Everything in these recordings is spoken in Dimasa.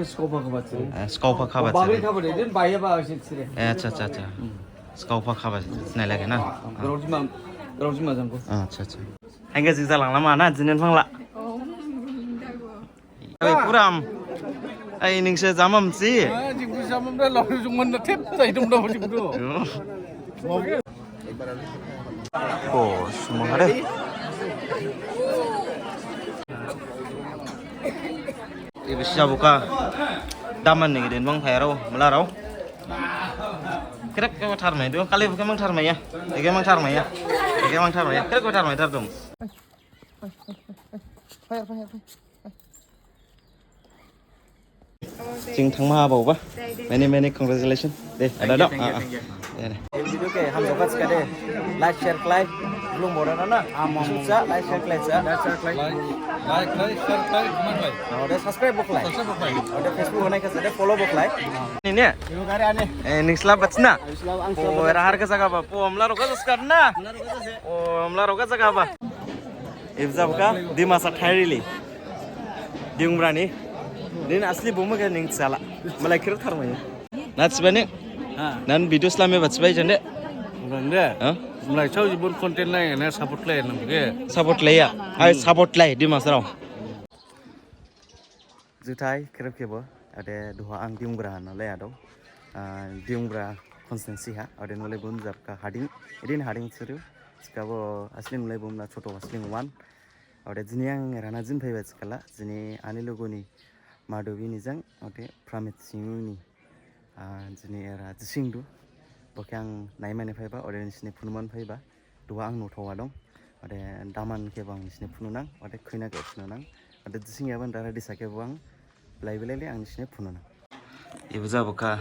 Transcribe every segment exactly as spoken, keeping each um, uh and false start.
Skaopha khaba se. Eh, skaopha khaba se. Bagri khaba de, den baiya ba se sire. Eh, acha, acha, acha. Skaopha khaba se, sinai lage na. Graojima, graojima jangko. Ah, acha, acha. Hengga jing jalang lama na, jinen phangla. Oh, dago. Ai, puram. Ai, ningse jamam si. Ah, jing bu jamam da, lau jung man da thep, sai dum da, jing du. Ko, semua ada. Ibu siapa buka? Daman nih, den bang, thairau, melarau. Kerek ke tharmai du, kali buka mang tharmai ya. Ege mang tharmai ya. Ege mang tharmai ya. Kerek ke tharmai tar dong. Fire, fire, fire. Jing thangma ha baoba. Many, many congratulations. De, ada dong. Thank you, thank you, thank you. Ya, de. Video ke hamjaoba thikhade, like, share khlai. Belum bora na na. Amang sa, like, share khlai sa. Like, share khlai. Like khlai, share khlai, comment khlai. Ode subscribe bo khlai. Subscribe bo khlai. Ode Facebook honai kha sa, de follow bo khlai. Ini ne? Ini gari ane. Eh, ningsla batsna. Ningsla ang. Oh, era har ke jaga ba. Po amla roga jaskar na. Amla roga jaskar. Oh, amla roga jaga ba. Ibjabkha Dimasa thairili. Diungbrani. Din asli bumu khe ning sala. Malai kir tharmai. Natsbani. Ha. Nan video slame batsbai jande. Jande. Ha? Malai chau jibun content nai ne support lai nang ke. Support laiya. Ai support lai Dimasarao. Juthai khrip khebo, ode duha ang Diungbra hana lai ado. Ah, Diungbra constituency ha, ode nolai bum jabkha Hading, edin Hading suru, sikabo asli nolai bum na Choto Asling one. Ode jini ang rana jin phaiba sikhala, jini ani luguni Madhubi ni jang, ode Pramit Singh ni, ah, jini era jising du. Bo khe ang naimane phaiba, ode nisini phunumane phaiba. Duha ang nothaoha dong. Ode daman khe bo ang nisine phununang, ode khaina khe phununang. Ode jising yaban dara disa khe bo ang blai blai le ang nisine phununang. Ibu jabkha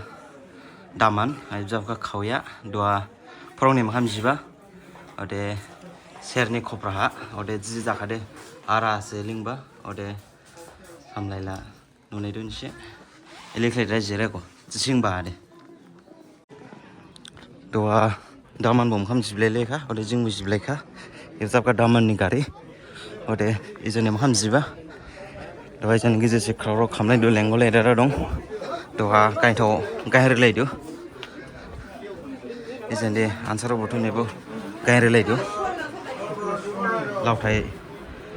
daman, ibu jabkha khaoya, duha phorong ni makham jiba. Ode serni khopraha, ode jiji jakhade ara se lingba, ode hamlaila. Nunai dun se. Elekhlai da jere ko. Jising ba de. Duha daman bo makham jiblai lekha, ode jing bo jiblai kha. Ibjabkha daman ni gari. Ode ijani makham jiba. Duha ijani gije se khrao rao khamlai du lenggolai dara dong. Duha gainthao gainri lai du. Ijani ansarao buthu nebo gainri lai du. Laothai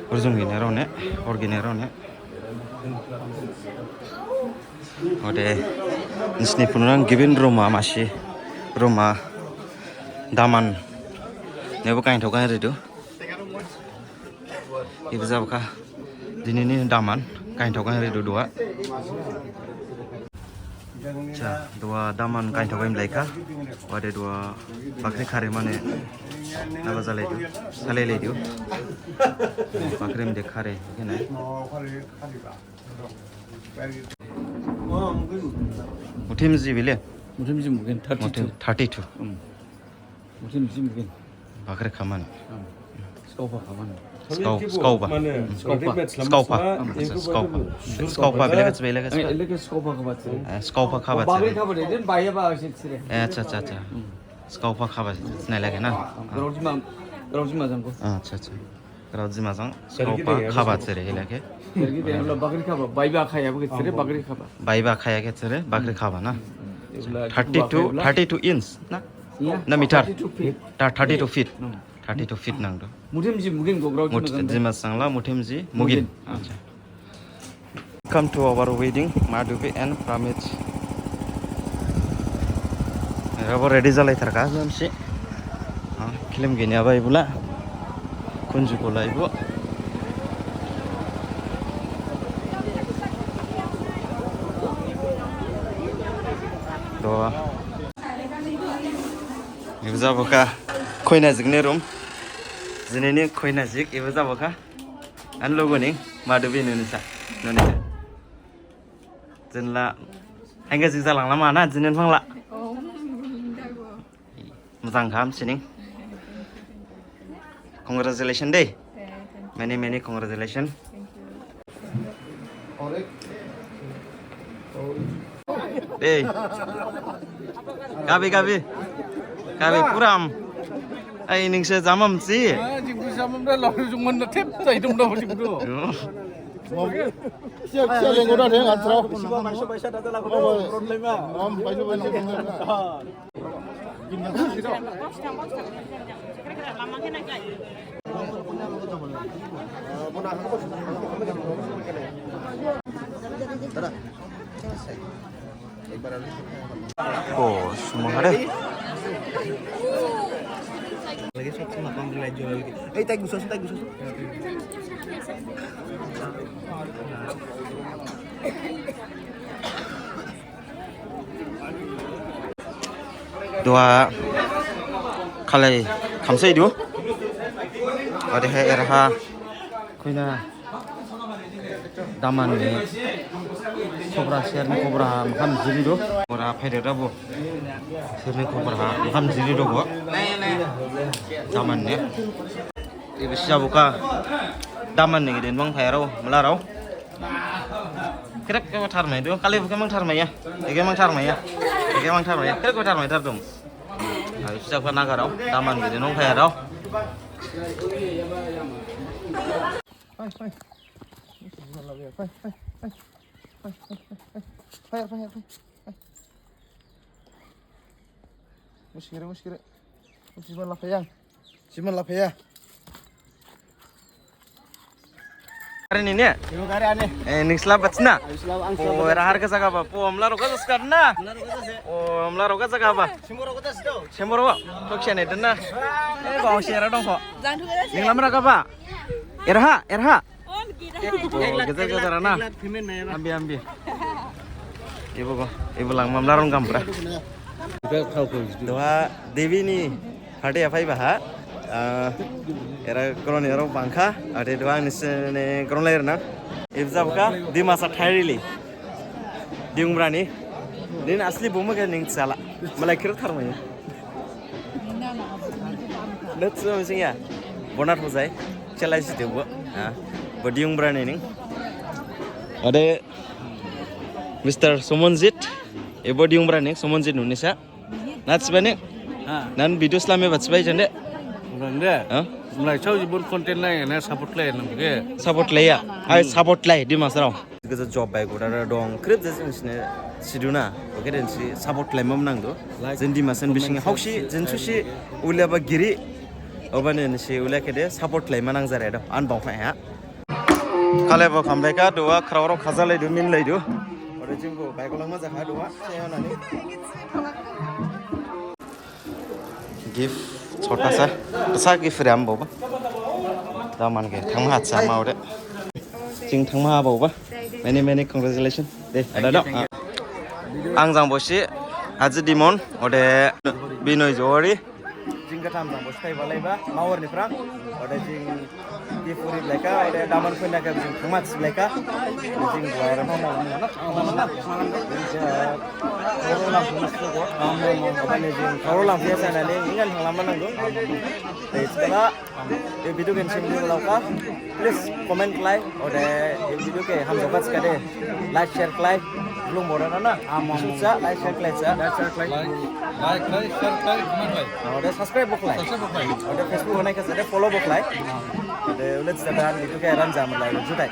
urjung gini rao ne, hor gini rao ne. Ode, nisini phununang gibin ruma masi, ruma daman. Nebo gainthao gainri du. Ibu jabkha, dinini daman, gainthao gainri du duha. Cha, duha daman gainthao gainri laikha. Ode duha bakri khare mane naba jalai du, salai lai du. Bakri mde khare, khe nai. Muthim ji bile? Muthim ji mugen thirty-two. Muthim thirty-two. Hmm. Muthim ji mugen. Bakri khaman. Hmm. Skaopha khaman. Skau-, skaopha. Mane, hmm. Skaopha. Skaopha. Hmm. Acha, skaopha. Skaopha bile khe bile khe. Ang eleke skaopha khabat sire. Eh, skaopha khabat sire. Bagri khabat sire, den baiya ba sire. Eh, acha, acha, acha. Hmm. Skaopha khabat sire. Sinai lage na. Graojima, graojima jangko. Ah, acha, acha. Graojima jang, skaopha khaba sere hilake. Bakri khaba, baiba khaya khe sere, bakri khaba. Baiba khaya khe sere, bakri khaba na. Thirty-two, thirty-two inch na? Na meter? Thirty-two feet. Thirty-two feet. Thirty-two feet nangdu. Muthim ji mugin go graojima jang. Jima jangla muthim ji mugin. Acha. Come to our wedding, Madhubi and Pramit. Erabo ready jalai tharkha, jamsi. Ah, khlim gini abai bula. Khunju kolai bo. To. Ibu jabokha. Khoina jikni room. Jinini khoina jik, ibu jabokha. Ani luguni, Madhubi nunisa, nunisa. Jinla, hengga jik jalang lama na, jinin phangla. Oh, dago. Mojang kham sining. Congratulations dei. Eh, thank you. Many, many congratulations. Thank you. Ei. Gabi, gabi. Gabi, puram. Ai, ningse jamam si. Ah, jingbu jamam da, lau jungman da thep, tai dum da, jingbu. Yo. Siap, siap, lenggoda deh, ngantrau. Bisiba, baiso, baisa, dada lagu. Oh, dong, problem mah. Om, baiso, baiso, problem mah. Bos, mau ada? Lagi satu makan di lagi. Eh, tai gusos, tai gusos. Duha khalai khamsai du. Odehe eraha khuina daman ni khobra, serni khobra makham jiri du. Khobra phaidada bo. Serni khobra makham jiri du bo. Daman ni. Ibe sijabukha daman ni giden bang phairao, malarao. Kerek khe tharmai du, kali bukhe mang tharmaiya. Ege mang tharmaiya. Ege mang tharmaiya. Kerek khe tharmai thar dong. Abi sijabukha nagarao, daman giden bang phairao. Fire, fire, fire. Muskire, muskire. Jiman laphaya. Jiman laphaya. Gari ni ne? Yo, gari ane. Eh, ning slab batsna? Ayo, slab, ang slab. Oh, era har ke jaga ba? Po, amla roga jaskar na? Amla roga jase. Oh, amla roga jaga ba? Sembo roga jase do. Sembo roga? Thok siya ne den na? Eh, bang siya era dong ko. Ning lam raga ba? Era ha, era ha. Oh, gejer gejer na. Ambi, ambi. Ibu ko, ibu lang mamla rong gampra. Duha Devi ni party aphai baha. Ah, era koron era bangkha. Ade duha nisene koron layer na. Ibza bukha Dimasa thairili. Diyungbra ni. Nin asli bumu ke ning sala. Malai kira tharmai. Nutsu mising ya. Bonat hojai. Chalai si debo. Ha. Bo Diyungbra ni ning. Ade Mister Sumonjit. Ebo Diyungbra ni Sumonjit nunisa. Natsiba ni. Ha. Nan video slame batsiba jande. Jande. Ha. Mulai chau jibun content lai na support lai nang ke. Support lai ya. Ai support lai Dimasarao. Gaja job bai gudara dong, khrip je jing sine siduna, oke den si support laimam nangdu. Jing Dimasa ni bising haoksi, jing susi, uliaba giri, obani nisi ulia khede support laima nang jare do, an bang phai ha. Khalai bo khamlaikha, duha khraorao khajalaidu, minlaidu. Ore jing bo bai golangma jakha duha, seyanani. Gift, chota sa, sa gift ri am boba. Daman ke, thangma hatsa ma ore. Jing thangma ha boba. Many, many congratulations. De, ada dong. Ang jang bosi, Aji Dimon, ode Binoy Johori. Jing gatham jang bosi phaiba laiba, Mawar ni phrang. Ode jing Di puri blaika, ode daman pun dak jing khmat blaika. Jing buai ram. Abani jing khoro lam biasa nani, ingan halam manang do. Tei sekala, e video gen sim di lauka. Please comment like, ode e video ke ham jokat sekade. Like, share, like. Belum bodoh na. Am, am, am. Susah, like, share, like, sa. Like, share, like. Like, like, share, like, comment, like. Ode subscribe bok like. Subscribe bok like. Ode Facebook honai kasa, ode follow bok like. Ode ulet sedan itu kayak ran jam lah, jutai.